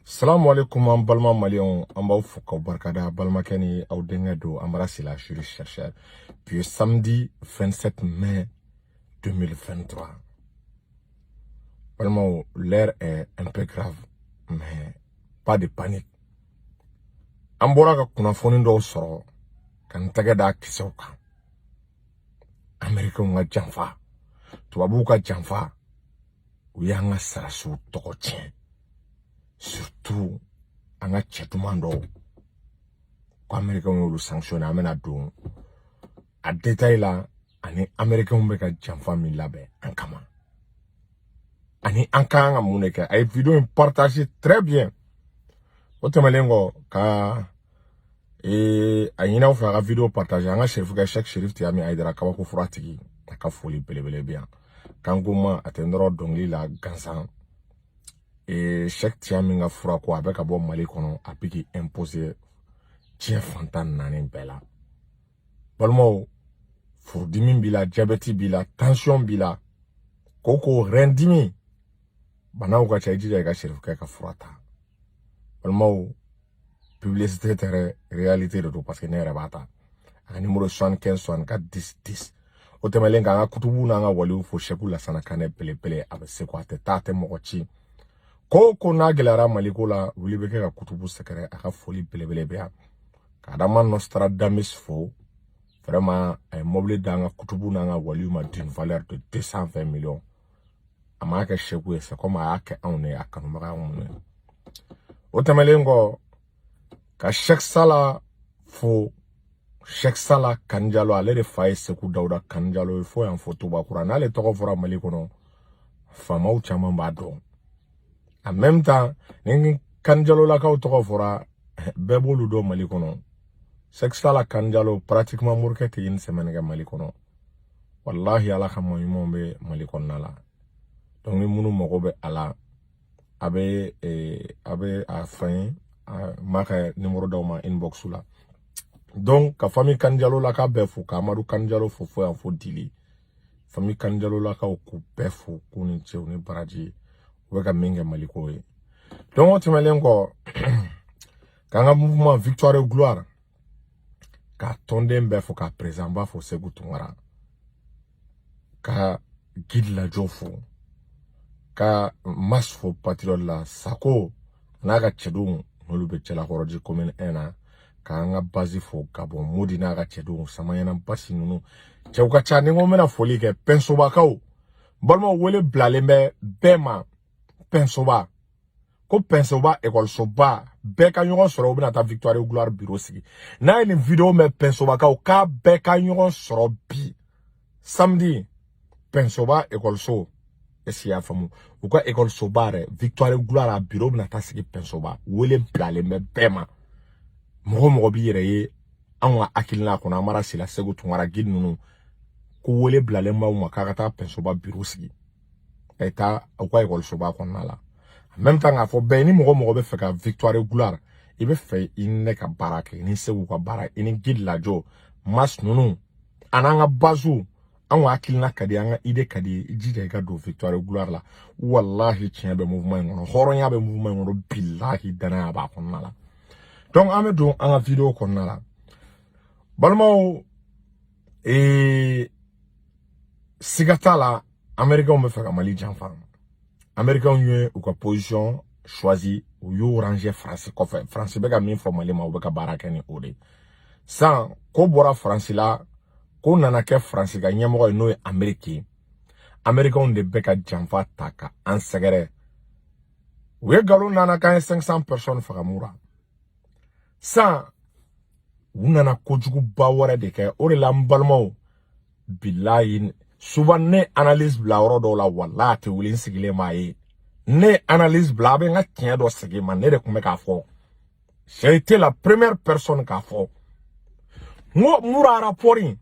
Salamu alaikum, an balima maliyɛnw, an b'aw fo k'aw barikada. Balimakɛ ni aw denkɛ don, Amara Sila, juriste chercheur. Bi ye samedi 27 mai 2023. Balimaw, l'heure est un peu grave, mais pas de panique. An bɔra ka kunnafoni dɔw sɔrɔ ka n tɛgɛ da kisɛw kan. Américains ka janfa, tubabuw ka janfa, u y'an ka sarasiw tɔgɔ tiɲɛ, surtout an ka cɛ duman dɔw ko Américains y'olu sanctionné. An bɛna don a détail la ani Américains bɛ ka janfa min labɛn an kama ani an ka kan ka mun de kɛ. A ye vidéo in partager très bien. O tɛmɛnen kɔ, ka a ɲini aw fɛ a ka vidéo partager. An ka serifukɛ Cheikh Sherif Tiyami Ayidara, kabako fura tigi, a ka foli belebele bɛ yan. K'an ko ma a tɛ n dɔrɔn dɔnkili la gansan. Cheikh Tiyami ka fura ko a bɛ ka bɔ Mali kɔnɔ, a bɛ k'i imposer diɲɛ fantan naani bɛɛ la. Balimaw, furudimi b'i la, jabɛti b'i la, tension b'i la, koko rein dimi, banaw ka ca, i jija i ka serifukɛ ka fura ta. Balimaw, publicité tɛ dɛ, réalité de don, parce que ne yɛrɛ b'a ta. A ka numéro 75 64 10 10. O tɛmɛnen, k'an ka kutubu n'an ka waliw fo. Sɛku Lasana Kanɛ belebele, a bɛ se ko a tɛ taa, a tɛ mɔgɔ ci. Ko o ko n'a gɛlɛyara Maliko la, wuli bɛ kɛ ka kutubu sɛgɛrɛ. A ka foli belebele bɛ yan. Ka Adama Nostradamus fo, vraiment, a ye mobili d'an ka kutubu n'an ka waliw ma d'une valeur de 220 millions. A m'a kɛ Sɛku ye, c'est comme a y'a kɛ anw de ye, a kanubaga y'anw ye. O tɛmɛnen kɔ, ka Cheikh Sala fo, Cheikh Sala Kanjalo, ale de fa ye Seku Dawuda Kanjalo ye fo yan fo Tubakura. N'ale tɔgɔ fɔra Mali kɔnɔ, faamaw caman b'a dɔn. En même temps, ni Kanjalolakaw tɔgɔ fɔra, bɛɛ b'olu dɔn Mali kɔnɔ. Cheikh Sala Kanjalo, pratiquement morikɛ tɛ une semaine kɛ Mali kɔnɔ. Wallahi, Ala ka maa ɲumanw bɛ Mali kɔnɔna la. Donc ni minnu mago bɛ a la, a bɛ a fɛn ye, n b'a ka numéro d'aw ma inbox la. Donc ka famille Kanjalo la k'a bɛɛ fo, ka Amadu Kanjalo fo fo yan fo Dili. Famille Kanjalo lakaw, k'u bɛɛ fo, k'u ni cɛw ni baraji, u bɛ ka min kɛ Maliko ye. Donc o tɛmɛnen kɔ, k'an ka mouvement Victoire et Gloire ka tɔnden bɛɛ fo, ka président ba fo, Segu Tunkara, ka guide lajɔ fo, ka mas fo patriote la Sako n'a ka cɛdenw, n'olu bɛ Cɛlakɔrɔji commune 1 na, k'an ka base fo, Gabon Modi n'a ka cɛdenw, Samayana basi ninnu, cɛw ka ca. Ni n ko n bɛna foli kɛ Pɛnsobakaw, balimaw, wele bilalen bɛ bɛɛ ma. Pɛnsoba ko Pɛnsoba ekɔlisoba bɛɛ ka ɲɔgɔn sɔrɔ, u bɛna taa Victoire Gloire bureau sigi. N'a ye nin vidéo mɛn, Pɛnsobakaw, k'a bɛɛ ka ɲɔgɔn sɔrɔ bi samedi Pɛnsoba ekɔliso. Est-ce que i y'a faamu? U ka ekɔlisoba yɛrɛ, Victoire Gloire a bureau bɛna taa sigi Pɛnsoba. Wele bilalen bɛ bɛɛ ma. Mɔgɔ mɔgɔ b'i yɛrɛ ye anw ka hakilina kɔnɔ, Amara Sila, Segu Tunkara, guide ninnu, ko wele bilalen b'aw ma k'a ka taa Pɛnsoba bureau sigi, ka taa u ka ekɔlisoba kɔnɔna la. En même temps, k'a fɔ bɛɛ, ni mɔgɔ mɔgɔ bɛ fɛ ka Victoire Gloire, i bɛ fɛ i ni ne ka baara kɛ, i ni Segu ka baara, i ni guide lajɔ mas ninnu a n'an ka base, anw ka hakilina ka di, an ka idée ka di, i jija i ka don Victoire Gloire la. Wallahi, tiɲɛ bɛ mouvement in kɔnɔ, hɔrɔnya bɛ mouvement in kɔnɔ, bilahi, danaya b'a kɔnɔna la. Donc an bɛ don an ka vidéo kɔnɔna la. Balimaw, siga t'a la, Américains bɛ fɛ ka Mali janfa. Américains ye u ka position choisi, u y'u ranger Faransi kɔfɛ. Faransi bɛ ka min fɔ Mali ma, u bɛ ka baara kɛ ni o de ye. Sisan ko bɔra Faransi la, ko nana kɛ Faransi ka ɲɛmɔgɔ ye, n'o ye Amérique ye. Américains de bɛ ka janfa ta ka an sɛgɛrɛ. U ye nkalon nana k'an ye 500 personnes faga Mura. Sisan u nana kojuguba wɛrɛ de kɛ. O de la, n balimaw, bilayi, souvent ne analyse bila yɔrɔ dɔw la, walahi, a tɛ wuli n sigilen b'a ye. Ne analyse bila, a bɛ n ka tiɲɛ dɔ segin ma. Ne de tun bɛ k'a fɔ, j'ai été la première personne k'a fɔ n ko Mura rapport in,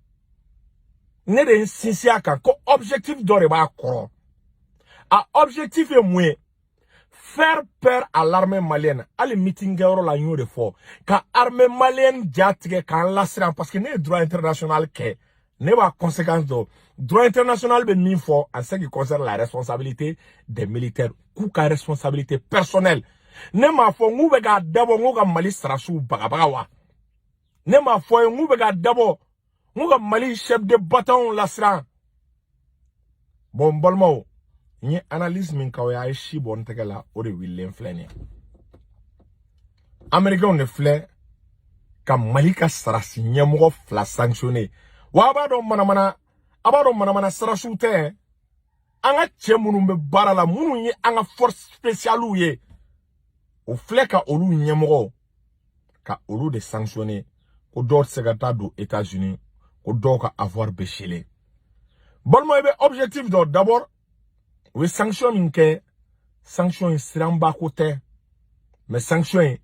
ne de ye n sinsin a kan ko objectif dɔ de b'a kɔrɔ. A objectif ye mun ye? Faire peur à l'armée malienne. Hali meeting kɛyɔrɔ la, n y'o de fɔ, ka armée malienne ja tigɛ, k'an lasiran, parce que ne ye droit international kɛ, ne b'a conséquence dɔn. Droit international bɛ min fɔ en ce qui concerne la responsabilité des militaires, k'u ka responsabilité personnelle. Ne m'a fɔ n k'u bɛ k'a dabɔ n k'u ka Mali sarasiw bagabaga wa? Ne m'a fɔ ye n k'u bɛ k'a dabɔ n k'u ka Mali chef de bataillon lasiran? Bon, n balimaw, n ye analyse min k'aw ye, a ye si bɔ n tɛgɛ la, o de wililen filɛ nin ye. Américains de filɛ ka Mali ka sarasi ɲɛmɔgɔ fila sanctionné. Wa a b'a dɔn manamana, a b'a dɔn manamana sarasiw tɛ. An ka cɛ minnu bɛ baara la, minnu ye an ka force spéciale ye, o filɛ ka olu ɲɛmɔgɔ ka olu de sanctionné, ko dɔw tɛ se ka taa don États-Unis, ko dɔw ka avoir bɛ gelé. Balima, i bɛ objectif dɔn. D'abord, u ye sanction min kɛ, sanction in siranba ko tɛ, mais sanction in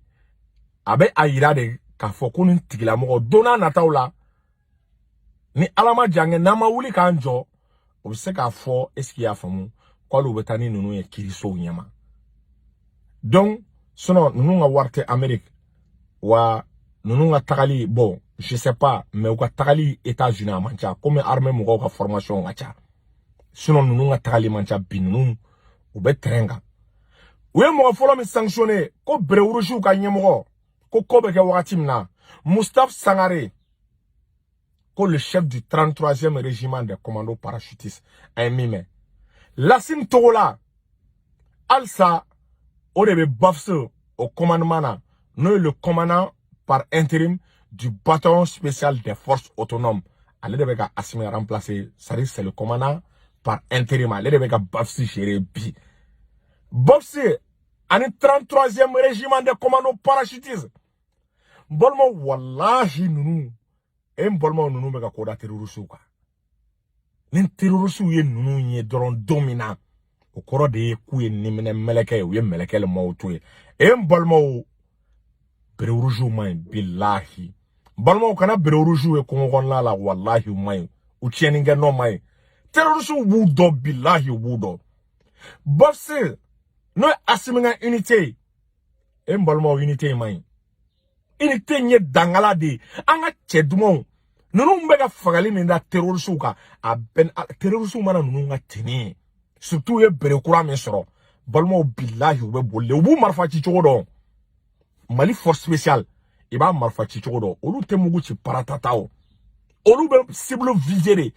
a bɛ a yira de k'a fɔ ko nin tigilamɔgɔ, don n'a nataw la, ni Ala ma jan kɛ, n'an ma wuli k'an jɔ, o bɛ se k'a fɔ, est ce que i y'a faamu, k'ale u bɛ taa ni ninnu ye kiirisow ɲɛma. Donc sinon ninnu ka wari tɛ Amérique wa. Ninnu ka tagali, bon, je sais pas, mais u ka tagali États-Unis a man ca, komi armée mɔgɔw ka formation ka ca. Sinon ninnu ka tagali man ca. Bi ninnu u bɛ terrain kan. U ye mɔgɔ fɔlɔ min sanctionné, ko béret rougew ka ɲɛmɔgɔ, ko ko bɛ kɛ wagati min na, Moustapha Sangare, ko le chef du 33e régiment des commandos parachutistes, a ye min mɛn. Lassine Togola, halisa o de bɛ BAFS au commandement na, n'o ye le commandant par intérim du bataillon spécial des forces autonomes. Ale de bɛ ka Assimi remplacer, c'est-à-dire c'est le commandant par intérim. Ale de bɛ ka BAFS gérer bi. BAFS ani 33e régiment des commandos parachutistes. N balimaw, walahi, ninnu e, n balimaw, ninnu bɛ ka ko da terroristew kan. Ni terroristew ye ninnu ye dɔrɔn don min na, o kɔrɔ de ye k'u ye niminɛ mɛlɛkɛ ye, u ye mɛlɛkɛ le maaw to ye. E, n balimaw, béret rougew man ɲi, bilahi. N balimaw, kana béret rougew ye kungo kɔnɔna la. Walahi, u man ɲi, u tiɲɛnikɛ nɔ man ɲi. Terroristew b'u dɔn, bilahi, u b'u dɔn. BAFS, n'o ye Assimi ka unité ye, e, n balimaw, unité in man ɲi. Unité in ye dangala de ye. An ka cɛ dumanw ninnu bɛ ka fagali min da terroristew kan, a bɛɛ terroristew mana ninnu ka tenue ye, surtout u ye bere kura min sɔrɔ, balimaw, bilahi, u bɛ boli de, u b'u marifa ci cogo dɔn. Mali force spéciale, i b'a marifa ci cogo dɔn. Olu tɛ mugu ci paratata o, olu bɛ cible viser de.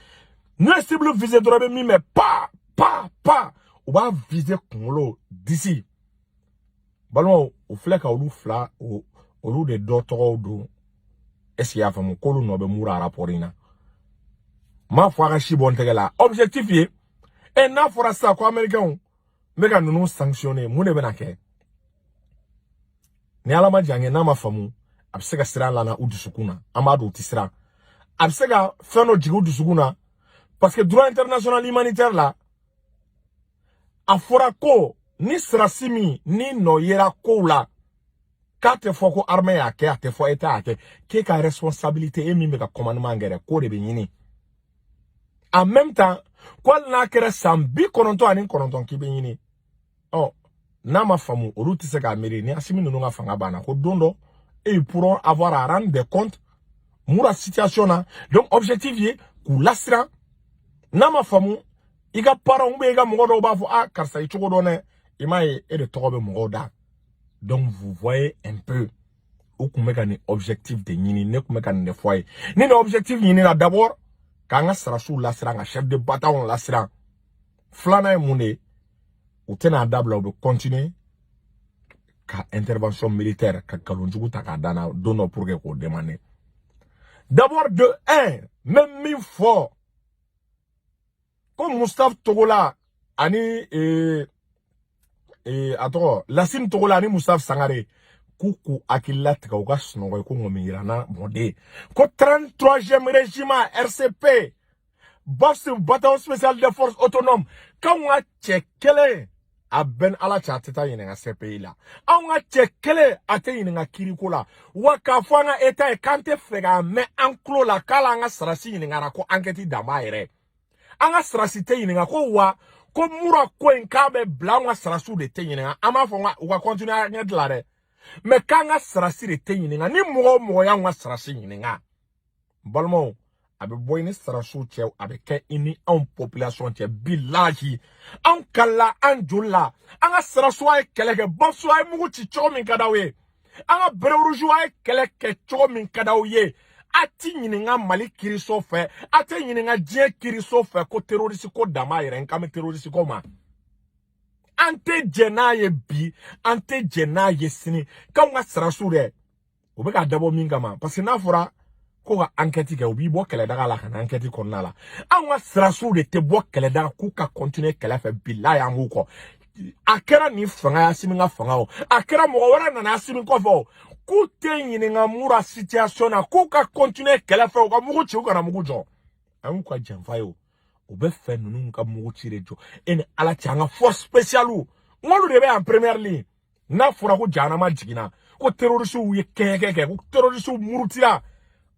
N'u ye cible viser dɔrɔn, i bɛ min mɛn, pa pa pa, u b'a viser kunkolo, disi. Balimaw, u filɛ ka olu fila, olu de dɔ tɔgɔw don. Est ce que i y'a faamu k'olu nɔ bɛ Moura rapport in na? N m'a fɔ a ka si bɔ n tɛgɛ la. Objectif ye e, n'a fɔra sisan ko américains bɛ ka ninnu sanctionner, mun de bɛna kɛ? Ni Ala ma jan kɛ, n'a ma faamu, a bɛ se ka siran lana u dusukun na. An b'a dɔn u tɛ siran. A bɛ se ka fɛn dɔ jigin u dusukun na, parce que droit international humanitaire la, a fɔra ko ni sirasi min ni nɔ yera kow la, k'a tɛ fɔ ko armée y'a kɛ, a tɛ fɔ état y'a kɛ, k'e ka responsabilité, e min bɛ ka commandement kɛ dɛ, k'o de bɛ ɲini. En même temps, ko hali n'a kɛra san 99 k'i bɛ ɲini. Ɔ, n'a ma faamu, olu tɛ se k'a miiri ni Assimi ninnu ka fanga banna, ko don dɔ et ils pourront avoir à rendre des comptes Moura situation na. Donc objectif ye k'u lasiran. N'a ma faamu, i ka parents ou bien i ka mɔgɔ dɔw b'a fɔ: "Ah, karisa, i cogo dɔn dɛ, i m'a ye, e de tɔgɔ bɛ mɔgɔw da." Donc vous voyez un peu, u kun bɛ ka nin objectif de ɲini. Ne kun bɛ ka nin de fɔ a ye. Ni nin objectif ɲinina, d'abord k'an ka sarasiw lasiran, ka chef de bataillon lasiran. Filanan ye mun de ye? U tɛna dabila, u bɛ continuer ka intervention militaire, ka nkalonjugu ta k'a danna don dɔ pour que k'o demander. D'abord, de un, n bɛ min fɔ, ko Moustapha Togola ani a tɔgɔ Lassine Togola ani Moustapha Sangare, k'u hakili latigɛ, u ka sunɔgɔ ye ko ŋɔmi yiranna mɔden, ko 33e régiment RCP BAFS, bataillon spécial des forces autonomes, k'anw ka cɛ kelen, a bɛɛ ni Ala cɛ, a tɛ taa ɲininka CPI la. Anw ka cɛ kelen, a tɛ ɲininka kiriko la. Wa k'a fɔ an ka état ye k'an tɛ fɛ k'a mɛn an tulo la k'ale an ka sarasi ɲininkara, ko enquête dan b'a yɛrɛ. An ka sarasi tɛ ɲininka ko wa ko Moura ko in k'a bɛ bila, anw ka sarasiw de tɛ ɲininka. An b'a fɔ u ka continuer enquête la dɛ, mais k'an ka sarasi de tɛ ɲininka. Ni mɔgɔ o mɔgɔ y'anw ka sarasi ɲininka, n balimaw, a A bɛ bɔ i ni sarasiw cɛ, a bɛ kɛ i ni anw population cɛ. Bilahi, anw kalila an joli la. An ka sarasiw, a ye kɛlɛ kɛ. Basu, a ye mugu ci cogo min ka d'aw ye. An ka béret rouge, a ye kɛlɛ kɛ cogo min ka d'aw ye. A ti ɲininka Mali kiriso fɛ, a tɛ ɲininka diɲɛ kiriso fɛ ko terroriste ko dan b'a yɛrɛ. N kan bɛ terroriste ko ma. An tɛ jɛ n'a ye bi, an tɛ jɛ n'a ye sini. K'anw ka sarasiw dɛ, u bɛ k'a dabɔ min kama, parce que n'a fɔra ko ka enquête kɛ, u b'i bɔ kɛlɛdaga la ka na enquête kɔnɔna la. Anw ka sarasiw de tɛ bɔ kɛlɛdaga k'u ka continuer kɛlɛ fɛ. Bilahi, an b'u kɔ. A kɛra nin fanga ye, Asimi ka fanga o, a kɛra mɔgɔ wɛrɛ nana Asimi kɔfɛ o, k'u tɛ ɲininka Mura situation na, k'u ka continuer kɛlɛ fɛ, u ka mugu ci, u kana mugu jɔ. An y'u ka janfa ye o. U bɛ fɛ ninnu ka mugu ci de jɔ. E ni Ala cɛ, an ka force spéciale, n k'olu de bɛ en première ligne. N'a fɔra ko jahanama jiginna, ko terroristew ye kɛɲɛkɛ kɛ, ko terroristew murutira,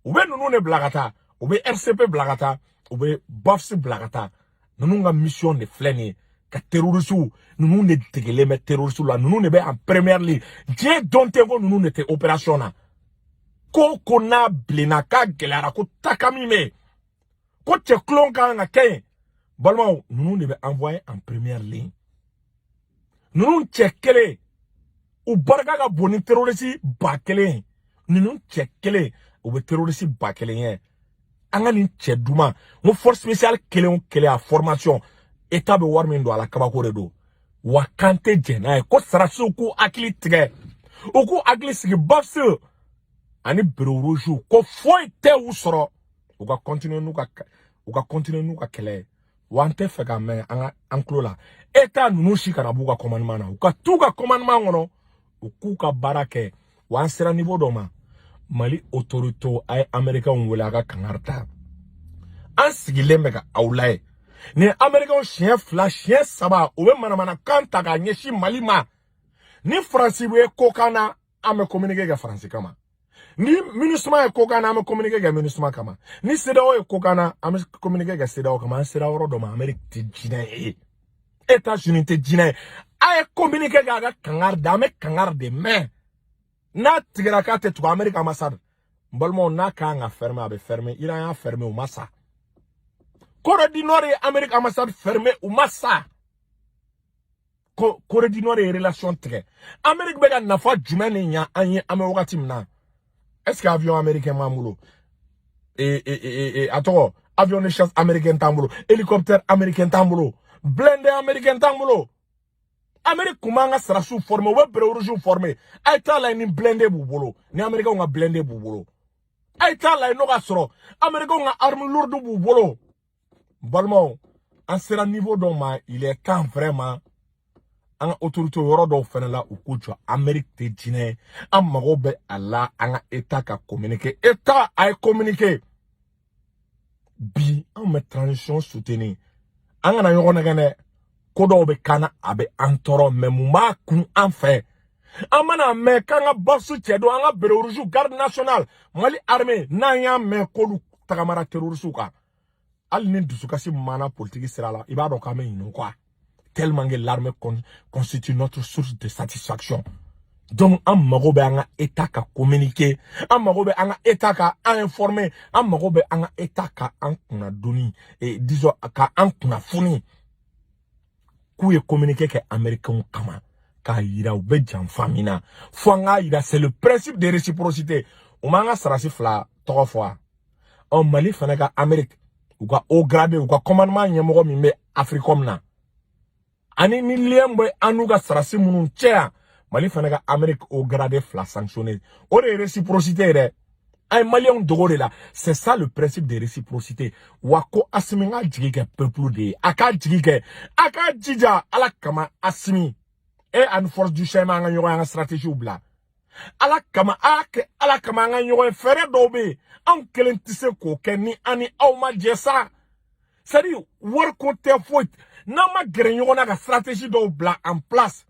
u bɛ ninnu de bila ka taa. U bɛ RCP bila ka taa, u bɛ BAFS bila ka taa. Ninnu ka mission de filɛ nin ye, ka terroristew ninnu de degelen bɛ terroristew la. Ninnu de bɛ en première ligne. Diɲɛ dɔn tɛ ko ninnu de tɛ opération na. Ko ko n'a bilenna, k'a gɛlɛyara, ko taka min bɛ yen, ko cɛ kulon kan ka kɛ yen, balimaw, ninnu de bɛ envoyer en première ligne. Ninnu cɛ kelen, u barika ka bon ni terroriste 1000 ye. Ninnu cɛ kelen, u bɛ terroriste 1000 ye. An ka nin cɛ duman, n ko force spéciale kelen o kelen, a formation, État bɛ wari min don a la, kabako de don. Wa k'an tɛ jɛn n'a ye ko sarasiw k'u hakili tigɛ, u k'u hakili sigi. BAFS ani béret rouge, ko foyi tɛ u sɔrɔ. U ka continuer n'u ka kɛlɛ ye. Wa an tɛ fɛ ka mɛn an ka an tulo la, État ninnu si kana b'u ka commandement na. U ka t'u ka commandement kɔnɔ, u k'u ka baara kɛ. Wa an sera niveau dɔ ma, Mali autorité, a ye Américains wele, a ka kangari ta. An sigilen bɛ ka aw layɛ. Nin Américains, siɲɛ fila, siɲɛ saba, u bɛ manamanakan ta k'a ɲɛsin Mali ma. Ni Faransi bɛ ko kan na, an bɛ communiqué kɛ Faransi kama. Ni MINUSMA ye ko kan na, an bɛ communiqué kɛ MINUSMA kama. Ni CEDEAO ye ko kan na, an bɛ communiqué kɛ CEDEAO kama. An sera yɔrɔ dɔ ma, Amérique tɛ jinɛ ye, États-Unis tɛ jinɛ ye. A ye communiqué kɛ, a ka kangari da. An bɛ kangari de mɛn. N'a tigɛra k'a tɛ tugu Amérique ambassade, n balimaw, n'a kan ka fermer, a bɛ fermer. Iran y'a fermer, u ma sa. Corée du Nord ye Amérique ambassade fermer, u ma sa. Ko Corée du Nord ye relation tigɛ. Amérique bɛ ka nafa jumɛn de ɲa an ye? An bɛ wagati min na, est ce que avion américain b'an bolo? E e e e a tɔgɔ, avion de chasse américain t'an bolo, hélicoptère américain t'an bolo, blindé américain t'an bolo. Amérique kun b'an ka sarasiw former, u bɛ béret rouge former. A ye taa lajɛ ni blindé b'u bolo, ni Américain ka blindé b'u bolo. A ye taa lajɛ n'o ka sɔrɔ Américain ka arme lourde b'u bolo. N balimaw, an sera niveau dɔ ma, il est temps vraiment, an ka autorité, yɔrɔ dɔw fɛnɛ la, u k'u jɔ. Amérique tɛ jinɛ ye. An mago bɛ a la, an ka État ka communiquer. État, a ye communiquer bi. Anw bɛ transition soutenir, an kana ɲɔgɔn nɛgɛn dɛ. Ko dɔw bɛ kan na, a bɛ an tɔɔrɔ, mɛ mun b'a kun an fɛ? An mana mɛn k'an ka basu cɛ don, an ka béret rouge, garde nationale, Mali armée, n'an y'a mɛn k'olu tagamara terroriste kan, hali ni dusukasi min b'an na politique sira la, i b'a dɔn k'an bɛ ɲinɛ o kɔ, tellement que l'armée constitue notre source de satisfaction. Donc an mago bɛ an ka État ka communiquer, an mago bɛ an ka État ka an informer, an mago bɛ an ka État ka an kunnadoni et disons ka an kunnafoni k'u ye communiqué kɛ Américains kama k'a yira u bɛ janfa min na. Fo an k'a yira, c'est le principe de réciprocité. U m'an ka sarasi fila tɔgɔ fɔ wa? Ɔ, Mali fana ka Amérique, u ka haut gradé, u ka commandement ɲɛmɔgɔ min bɛ Africom na, ani ni lien bɛ an n'u ka sarasi minnu cɛ yan, Mali fana ka Amérique haut gradé fila sanctionné. O de ye réciprocité ye dɛ. An ye Maliyɛnw dogo de la. C'est ça le principe de réciprocité. Wa ko Asimi ka jigi kɛ peuple de ye, a k'a jigi kɛ, a k'a jija Ala kama. Asimi e ani force du changement, an ka ɲɔgɔn ye, an ka stratégie bila Ala kama. A y'a kɛ Ala kama, an ka ɲɔgɔn ye. Fɛɛrɛ dɔw bɛ yen, anw kelen tɛ se k'o kɛ ni an ni aw ma jɛ sa. C'est à dire, wariko tɛ foyi, n'an ma gɛrɛ ɲɔgɔn na ka stratégie dɔw bila en place,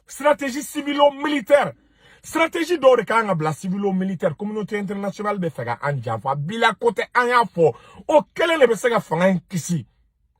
stratégie civilo-militaire, stratégie dɔw de kan ka bila civilo-militaire. Communauté internationale bɛ fɛ ka an janfa bila ko tɛ, an y'a fɔ, o kelen de bɛ se ka fanga in kisi.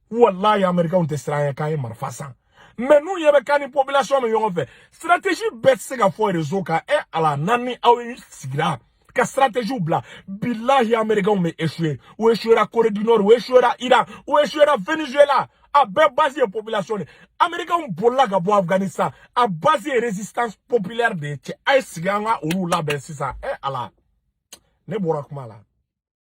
Walayi, Américains tɛ siran an ye k'an ye marifa san, mais n'u ɲɛ bɛ k'an ni population bɛ ɲɔgɔn fɛ, stratégie bɛɛ tɛ se ka fɔ réseau kan. E Ala, n'an ni aw ye sigira ka ka stratégie bila. Bilahi, Américains bɛ échoué. U échouera Corée du Nord, u échouera Iran, u échouera Venezuela. A bɛɛ base ye population de. Américains bolila ka bɔ Afghanistan, a base ye résistance populaire de ye. Cɛ, a ye sigi, an ka olu labɛn sisan. Ala, ne bɔra kuma la.